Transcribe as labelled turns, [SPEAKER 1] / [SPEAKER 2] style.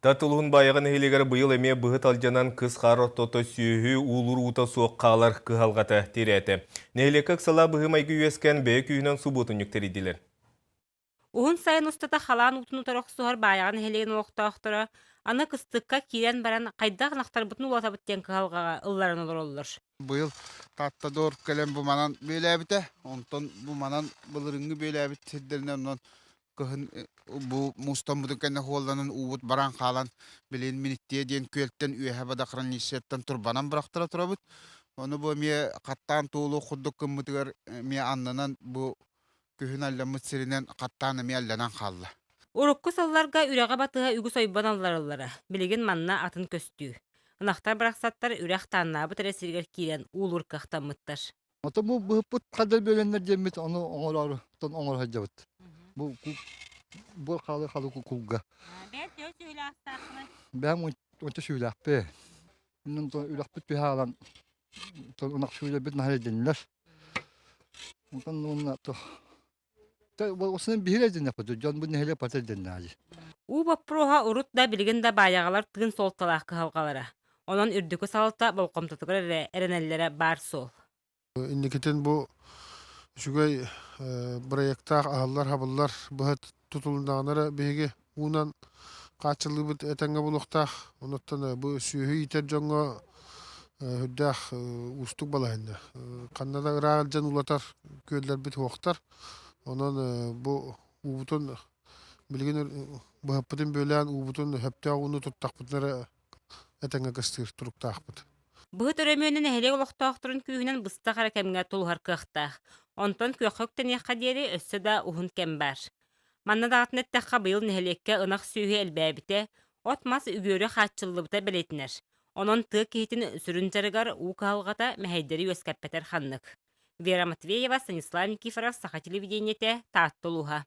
[SPEAKER 1] Таатта улууһун Баайаҕа нэһилиэгэр быйыл эмиэ быһыт алдьанан кыс хаар ортото сүөһү уулуур уута суох хаалар кыһалҕата тирээтэ. Нэһилиэккэ ыксалаах быһыы-майгы үөскээн бэйэ күүһүнэн субуотунньук тэрийдилэр.
[SPEAKER 2] Уһун сайын устата халаан уутун утары охсуһар Баайаҕа нэһилиэгин олохтоохторо аны кыстыкка киирэн баран хайдах ынахтарбытын уулатабыт диэн кыһалҕаҕа ылларан олороллор.
[SPEAKER 3] Быйыл Таатта Доор кэлэн бу манан бүөлээбитэ. Онтон бу манан былырыыҥҥы бүөлээбит сирдэринэн онон кыһын бу муустаммытын кэннэ хуолланан уубут баран хаалан билигин Миниттиэ диэн күөлтэн үөһэ водохранилищеттан турбанан бырахтара турабыт. Ону бу эмиэ хаттаан туолуох курдук гыммытыгар эмиэ аннынан бу күһүн алламмыт сиринэн хаттаан эмиэ алланан хаалла.
[SPEAKER 2] Урукку сылларга үрэҕи батыһа үгүс ойбон аллараллара. Билигин манна атын көстүү. Ынахтар барахсаттар үрэх тааннаабыт эрэ сиригэр киирэн уулуур кыахтаммыттар.
[SPEAKER 4] Ото бу быһыппыт хадыр бөлөннөр диэммит ону оҥороору тон оҥоро сылдьабыт. Бу бу халы халы кулга. Бэм онча сүүлээхпи. Иннин үлэхпит түһаалан ынах сүүлэбит наһаа дэнилэр. Онтон уонна Осунан биһире дэннэхпит дьон бу нэһилиэк патер дэннээжи.
[SPEAKER 2] Уу боппуруоһа урут да билигин да баайаҕалар тыын суолталаах кыһалҕалара. Онон үрдүкү салалта болҕомтотугар эрэ эрэнэллэрэ баар суол.
[SPEAKER 5] Инникитин бу үчүгэй бырайыактаах аһыллар-хабыллар быһа тутулуннаҕына эрэ биһиги уунан хааччыллыыбыт этэҥҥэ буолуохтаах. Онуттан бу сүөһү иитэр дьоҥҥо үрдээх уустук балаһыанньа. Ханна да ыраах илдьэн уулатар күөллэрбит суохтар. Онон бу уубутун билигин быһаппытын бүөлээн уубутун сөптөөх ууну туттахпытына эрэ этэҥҥэ кыстыыр туруктаахпыт.
[SPEAKER 2] Быһыт өрөмүөнэ нэһилиэк олохтоохторун күүһүнэн быстах эрэ кэмҥэ тулуһар кыахтаах. Онтон күөххэ үктэниэххэ диэри өссө да уһун кэм баар. Манна даҕатан эттэххэ, быйыл нэһилиэккэ ынах сүөһү элбээбитэ, от-мас үгүөрү хааччыллыбыта бэлиэтэнэр. Онон тыа киһитин сүрүн дьарыгар уу кыһалҕата мэһэйдэри үөскэппэтэр ханнык. Вера Матвеева, Станислав Никифоров, Саха телевидениетэ, Таатта улууһа.